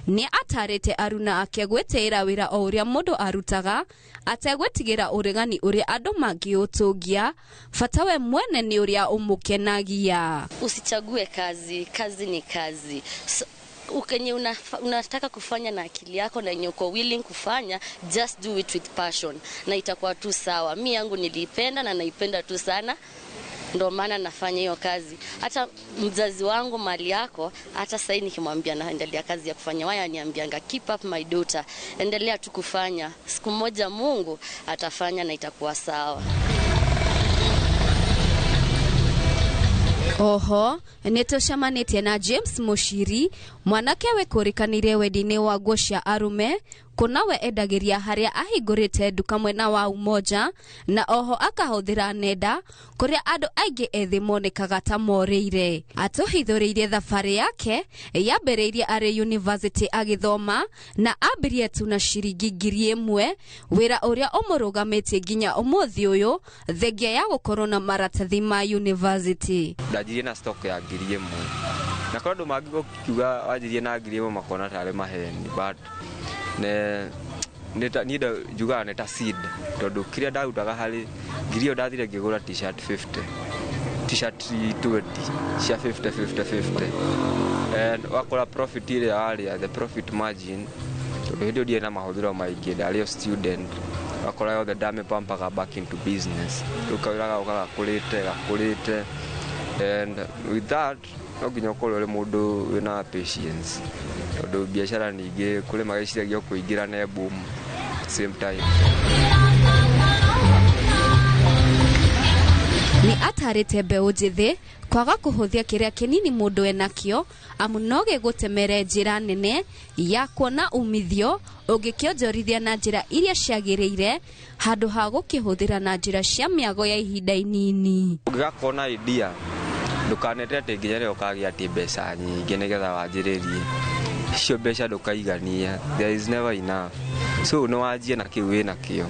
Nĩ atarĩte aruna ake gwĩtĩĩra wĩra o ũrĩa mũndũ arutaga ategwĩtigĩra ũregani ũrĩa andũ mangĩũtũngia, bata we mwene nĩ ũrĩa ũmũkenagia. Usichague kazi, kazi ni kazi. So, ukenye unataka kufanya na akili yako na yenye uko willing kufanya, just do it with passion na itakuwa tu sawa. Mi yangu niliipenda na naipenda tu sana, ndo maana nafanya hiyo kazi. Hata mzazi wangu mali yako, hata sasa nikimwambia naendelea kazi ya kufanya waya, aniambianga keep up my daughter, endelea tu kufanya, siku moja Mungu atafanya na itakuwa sawa. Oho nĩtũcemanĩtie na James Mushiri, mwanake wĩkũrĩkanĩire wendi-inĩ wa nguo cia arume Kuna we endagĩria harĩa ahingũrĩte nduka mwena wa Umoja na oho akahũthĩra nenda kũrĩa andũ aingĩ ethĩ monekaga ta morĩire. Atũhithũrĩirie thabarĩ yake yambĩrĩirie arĩ university agĩthoma na ambirie tu na ciringi 1,000, wĩra ũrĩa ũmũrũgamĩtie nginya ũmũthĩ ũyũ thengia ya gũkorwo na maratathi ma university. Ndanjirie na stock ya 1,000 na korwo andũ mangĩkiuga wanjirie na 1,000 makona tarĩ maheni, but niĩ njugaga nĩ ta seed, tondũ kĩrĩa ndarutaga harĩ 1,000 ĩyo ndathire ngĩgũra t-shirt 50, t-shirt 20 cia 50 50 50, and wakora profit ĩrĩa warĩa, the profit margin, tondũ hĩndĩ ĩyo ndiarĩ na mahũthĩro maingĩ, ndarĩ o student, wakora yothe ndamĩpampaga back into business. Rĩu kawĩra gagoka gakũrĩte, and with that no nginya ũkorwo ũrĩ mũndũ wĩna patience, tondũ biacara ningĩ kũrĩ magĩciragia kũingĩra na boom same time. Nĩ atarĩte mbeũ njĩthĩ kwaga kũhũthia kĩrĩa kĩnini mũndũ enakĩo, amu no gĩgũtemere njĩra nene ya kuona umithio ũngĩkĩonjorithia na njĩra iria ciagĩrĩire handũ ha gũkĩhũthĩra na njĩra cia mĩago ya ihinda inini. Ũngĩgakorwo na idea ndũkanete atĩ nginya rĩrĩa ũkagĩa atĩ mbeca nyingĩ nĩgetha wanjĩrĩrie, icio mbeca ndũkaigania, there is never enough, so no wanjie na kĩu wĩnakĩo,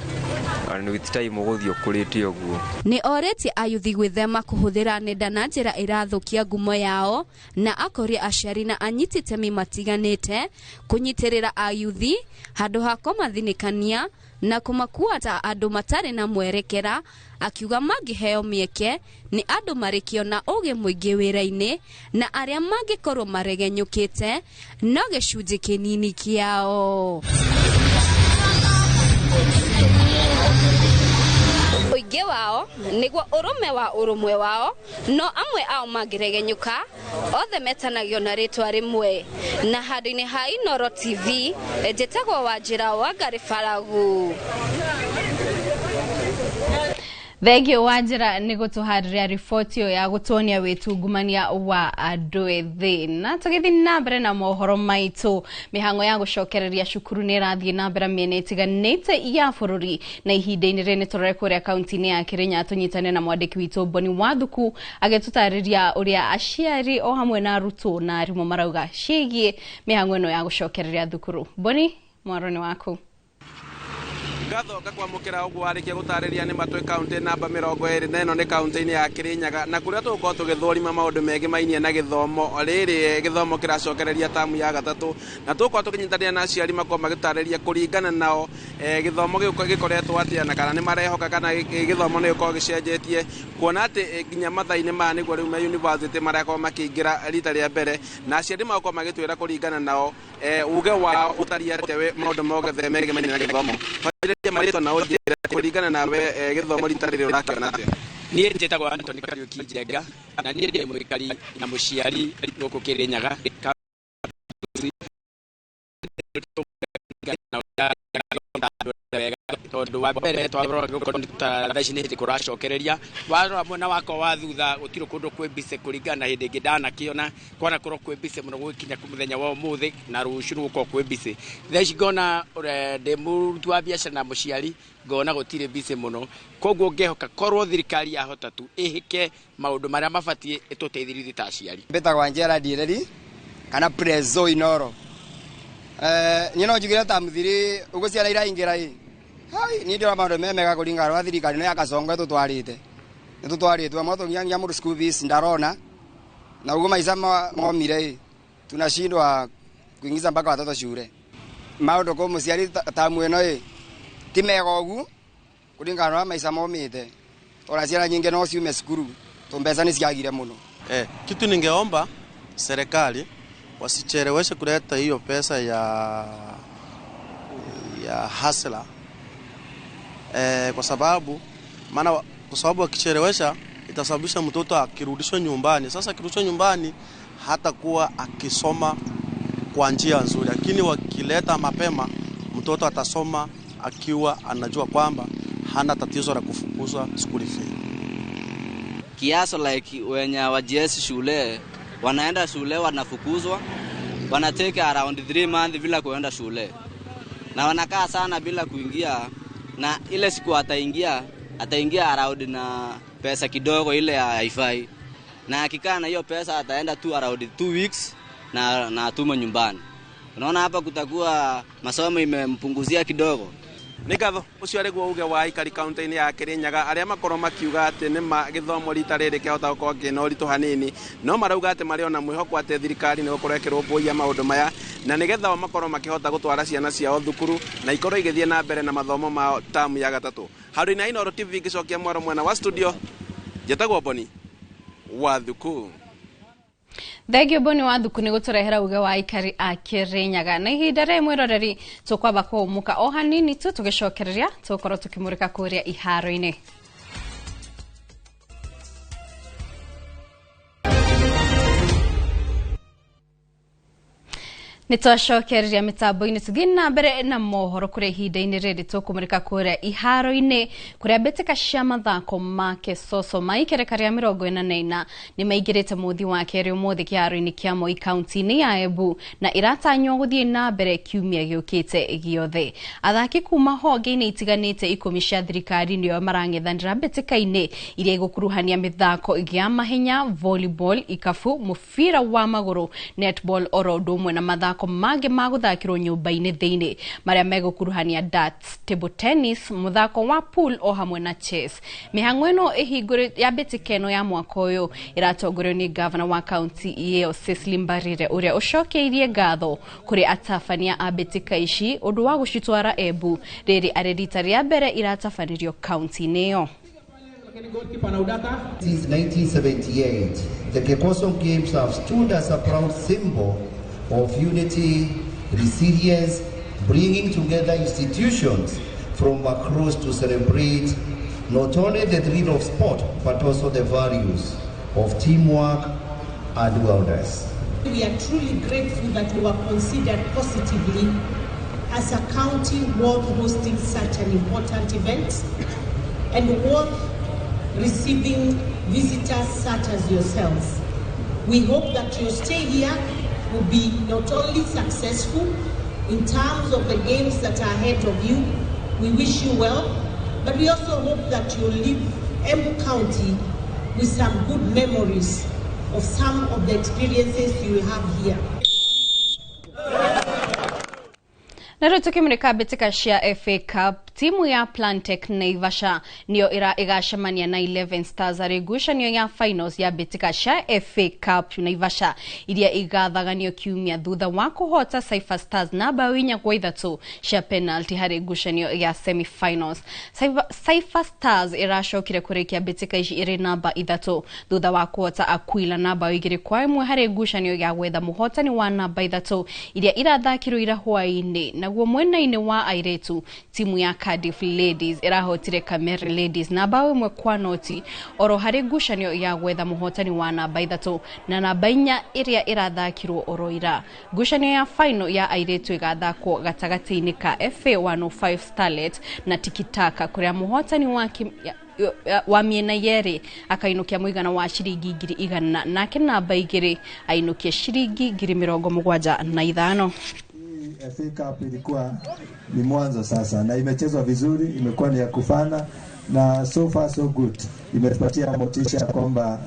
and with time ũgũthiĩ ũkũrĩte ũguo. Nĩ orĩtie ayuthi gwĩthema kũhũthĩra nenda na njĩra ĩrathũkia ngumo yao, na akoria aciari na anyiti itemi matiganĩte kũnyitĩrĩra ayuthi handũ ha kũmathinĩkania na kũmakua ta andũ matarĩ na mwerekera, akiuga mangĩheo mĩeke nĩ andũ marĩkio na ũgĩ mũingĩ wĩra-inĩ na arĩa mangĩkorwo maregenyũkĩte no gĩcunjĩ kĩnini kĩao. Ũingĩ wao nĩguo ũrũme wa ũrũmwe wao, no amwe ao mangĩregenyũka othe metanagio na rĩtwa rĩmwe. Na handũ-inĩ ha Inooro TV, njĩtagwo Wanjĩra wa Ngarĩ Baragu. Thengio Wanjĩra nĩ gũtũharĩria riboti ĩyo ya gũtuonia wĩtungumania wa andũ ethĩ. Na tũgĩthiĩ na mbere na mohoro maitũ, mĩhang'o ya gũcokereria cukuru nĩ ĩrathiĩ na mbere mĩena ĩtiganĩte ya bũrũri, na ihinda-inĩ rĩrĩ nĩ tũrore kũrĩa kaunti-inĩ ya Kĩrĩnyaga tũnyitane na mwandĩki witũ Boni Wathuku agĩtũtarĩria ũrĩa aciari o hamwe na arutwo na arimũ marauga ciĩgiĩ mĩhang'o ĩno ya gũcokereria thukuru. Boni, mwaro nĩ waku. Ngatho ngakwamũkĩra ũguo warĩkia gũtarĩria nĩ matwĩ kaunti namba 24 na ĩno nĩ kaunti-inĩ ya Kĩrĩnyaga, na kũrĩa tũgũkorwo tũgĩthũrima maũndũ megemainie na gĩthomo. Rĩrĩ gĩthomo kĩracokereria tamu ya gatatũ, na tũgũkorwo tũkĩnyitanĩra na aciari makorwo magĩtarĩria kũringana nao gĩthomo gĩkoretwo atĩa, na kana nĩ marehoka kana gĩthomo nĩ gĩkorwo gĩcenjetie, kuona atĩ nginya mathaa-inĩ maya nĩguo rĩu me university marakorwo makĩingĩra rita rĩa mbere, na aciari magakorwo magĩtwĩra kũringana nao uge wao ũtariĩ atĩa maũndũ mothe megemainie na gĩthomo. Marĩtwa na ũnjĩre kũringana nawe gĩthomo rita rĩrĩ ũrakĩona atĩa? Niĩ njĩtagwo Anthony Kariũki Njenga, na niĩ ndĩ mũikari na mũciari gũkũ Kĩrĩnyaga. Tondũ wa mbere twarora thaa ici nĩ hĩndĩ kũracokereria, warora mwena wakwa wa thutha gũtirĩ kũndũ kwĩ busy kũringana na hĩndĩ ĩngĩ ndanakĩona, kwanakorwo kwĩ busy mũno gũgĩkinya mũthenya wa ũmũthĩ na rũciũ nĩgũkorwo kwĩ busy. Thaa ici ngona ndĩ mũruti wa biacara na mũciari ngona gũtirĩ busy mũno, koguo ngehoka korwo thirikari yahota tu ĩhĩke maũndũ marĩa mabatiĩ ĩtũteithĩrĩrie ithuĩ ta aciari. Mbĩtagwo Gerald Ireri kana Prezo Inooro. Niĩ no njugire ta mũthiri ũguo ciana iraingĩra ĩ, hai niĩ ndĩrona maũndũ me mega kũringana na thirikari ĩno ya Kasongo ĩtũtwarĩte, ĩtũtwarĩte amwe tũnginya mũndũ school fees ndarona, na ũguo maica momire ĩ, tunashindwa kuingiza mpaka watoto shule. Maũndũ kũ mũciari tamu ĩno ĩ ti mega ũguo kũringana na maica momĩte, ona ciana nyingĩ no ciume cukuru to mbeca nĩ ciagire mũno. Kitu ningeomba serikali wasicheleweshe kuleta hiyo pesa ya hasla, kwa sababu maana, kwa sababu akichelewesha itasababisha mtoto akirudishwa nyumbani. Sasa akirudishwa nyumbani hatakuwa akisoma kwa njia nzuri, lakini wakileta mapema mtoto atasoma akiwa anajua kwamba hana tatizo la kufukuzwa school fee. Kiaso like wenye wajiesi shule wanaenda shule wanafukuzwa, wanatake around 3 months bila kuenda shule. Na wanakaa sana bila kuingia, na ile siku ataingia around na pesa kidogo ile haifai. Na akikaa na hiyo pesa ataenda tu around 2 weeks na atuma nyumbani. Unaona hapa kutakuwa masomo imempunguzia kidogo. Nĩ ngatho ũcio arĩguo uge wa aikari kaunti-inĩ ya Kirinyaga arĩa makorwo makiuga atĩ nĩma gĩthomo rita rĩrĩ kĩahota gũkorwo kĩna ũritũ hanini, no marauga atĩ marĩ ona mwĩhoko atĩ thirikari nĩ gũkorwo ĩkĩrũmbũiya maũndũ maya na nĩgetha o makorwo makĩhota gũtwara ciana ciao thukuru na ikorwo igĩthiĩ na mbere na mathomo mao tamu ya gatatũ. Handũ-inĩ ha Inooro TV ngĩcokia mwaro mwena wa studio, njĩtagwo Boni wa Thuku. Thengio Boni wa Thuku nĩ gũtũrehera uge wa aikari a Kirinyaga. Na ihinda rĩrĩ mwĩroreri tũkwamba kũhũmũka o hanini tu, tũgĩcokereria tũgũkorwo tũkĩmũrĩka kũrĩa iharo-inĩ. Nĩ twacokereria mĩtambo-inĩ tũthiĩ na mbere na mohoro kũrĩa ihinda-inĩ rĩrĩ tũkũmũrĩka kũrĩa iharo-inĩ kũrĩa mbĩtĩka cia mathako ma Kesoso ma ikereka rĩa 44 nĩ maingĩrĩte mũthĩ wa kerĩ ũmũthĩ kĩharo-inĩ kĩa Moi kaunti-inĩ ya Embu na iratanywo gũthiĩ na mbere kiumia gĩũkĩte gĩothe. Athaki kuma honge-inĩ itiganĩte 10 cia thirikari nĩo marang'ethanĩra mbĩtĩka-inĩ iria igũkuruhania mĩthako ya mahenya, volleyball, ikabu, mũbira wa magũrũ, netball oro ũndũ ũmwe na mathako mangĩ ma gũthakĩrwo nyũmba-inĩ thĩinĩ marĩa megũkuruhania darts, table tennis, mũthako wa pool o hamwe na chess. Mĩhang'o ĩno ya mbĩtĩka ĩno ya mwaka ũyũ ĩratongorio nĩ gavana wa kaunti ĩyo Cecily Mbarire ũrĩa ũcokeirie ngatho kũrĩ atabania a mbĩtĩka ici ũndũ wa gũcitwara Embu rĩrĩ arĩ rita rĩa mbere iratabanĩrio kaunti-inĩ ĩyo. Since 1978, the Kecoso Games have stood as a proud symbol of unity, resilience, bringing together institutions from across to celebrate not only the thrill of sport, but also the values of teamwork and wellness. We are truly grateful that we were considered positively as a county worth hosting such an important event and worth receiving visitors such as yourselves. We hope that your stay here will be not only successful in terms of the games that are ahead of you, we wish you well, but we also hope that you'll leave Embu County with some good memories of some of the experiences you will have here. Na rĩu tũkĩmũrĩka mbĩtĩka cia FA Cup, timu ya Plantec Naivasha nĩyo ĩgacemania na 11 Stars arĩ ngucanio ya finals ya mbĩtĩka cia FA Cup Naivasha iria igathaganio kiumia thutha wa kũhota Cypher Stars na bao 4-3 cia penalty harĩ ngucanio ya semi-finals. Cypher Stars ĩracokire kũrĩkia mbĩtĩka ici ĩrĩ namba 3 thutha wa kũhota Aquila na bao 2-1 harĩ ngucanio ya gwetha mũhotani wa namba 3 iria irathakirwo ira hwaĩ-inĩ. Naguo mwena-inĩ wa airĩtu, timu ya Cardiff Ladies ĩrahotire Cameri Ladies na bao 1-0 oro harĩ ngucanio ya gwetha mũhotani wa namba 3 na namba 4 ĩrĩa ĩrathakirwo oro ira. Ngucanio ya final ya airĩtu ĩgathakwo gatagatĩ-inĩ ka FA 105 Starlet na Tikitaka kũrĩa mũhotani wa mĩena yerĩ akainũkia mũigana wa ciringi 100,000 nake namba 2 ainũkie ciringi 75,000. FA Cup ilikuwa ni mwanzo sasa na imechezwa vizuri, imekuwa ni ya kufana na so far so good. Imetupatia motisha kwamba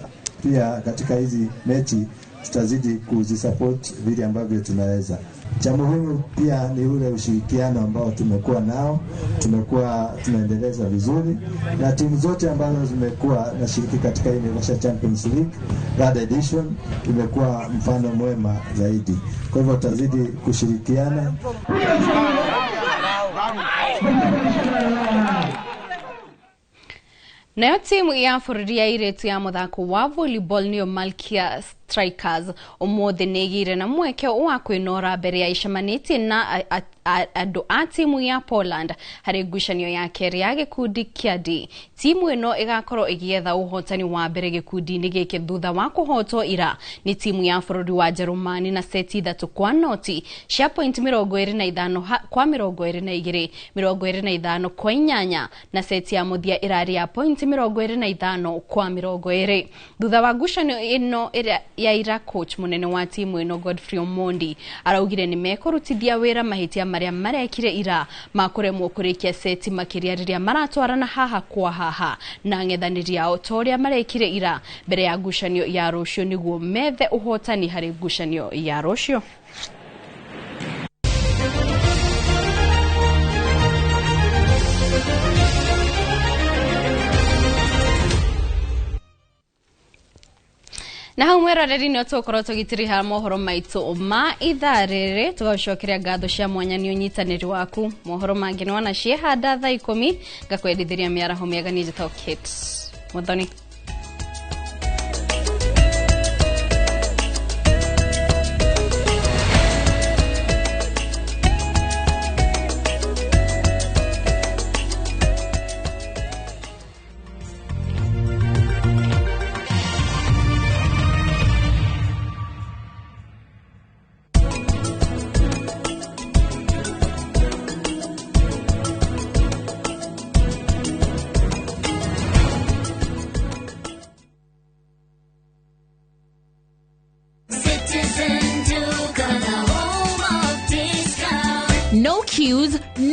pia katika hizi mechi tutazidi kuzisupport vile ambavyo tunaweza. Cha muhimu pia ni ule ushirikiano ambao tumekuwa nao, tumekuwa tunaendeleza vizuri na timu zote ambazo zimekuwa nashiriki katika hii Naivasha Champions League third edition imekuwa mfano mwema zaidi. Kwa hivyo tutazidi kushirikiana. Nayo timu ya bũrũri ya airĩtu ya mũthako wa volleyball nĩyo Malkia Strikers ũmũthĩ nĩ ĩgĩire na mweke wa kwĩnora mbere ya icemanĩtie na andũ a timu ya Poland harĩ ngucanio ya kerĩ ya gĩkundi kĩa D. Timu ĩno ĩgakorwo ĩgĩetha ũhotani wa mbere gĩkundi-inĩ gĩkĩ thutha wa kũhotwo ira nĩ timu ya bũrũri wa Jerumani na seti 3-0 cia point 25 kwa 22, 25 kwa 8 na seti ya mũthia ĩrarĩ ya point 25 kwa 20. Thutha wa ngucanio ĩno ya ira, coach munene wa timu ĩno Godfrey Omondi araugire nĩ mekũrutithia wĩra mahĩtia marĩa marekire ira ma kũremwo kũrĩkia seti makĩria rĩrĩa maratwarana haha kwa haha na ang'ethanĩri ao ta ũrĩa marekire ira mbere ya ngucanio ya rũciũ nĩguo methe ũhotani harĩ ngucanio ya rũciũ. Na hau mwĩroreri nĩ tũgũkorwo tũgĩtiriha mohoro maitũ ma ithaa rĩrĩ, tũgagũcokeria ngatho cia mwanya nĩ ũnyitanĩri waku. Mohoro mangĩ nĩ wona ciehanda thaa 10 ngakwendithĩria mĩaraho mĩega. Niĩ njĩtagwo Kate Muthoni. No queues,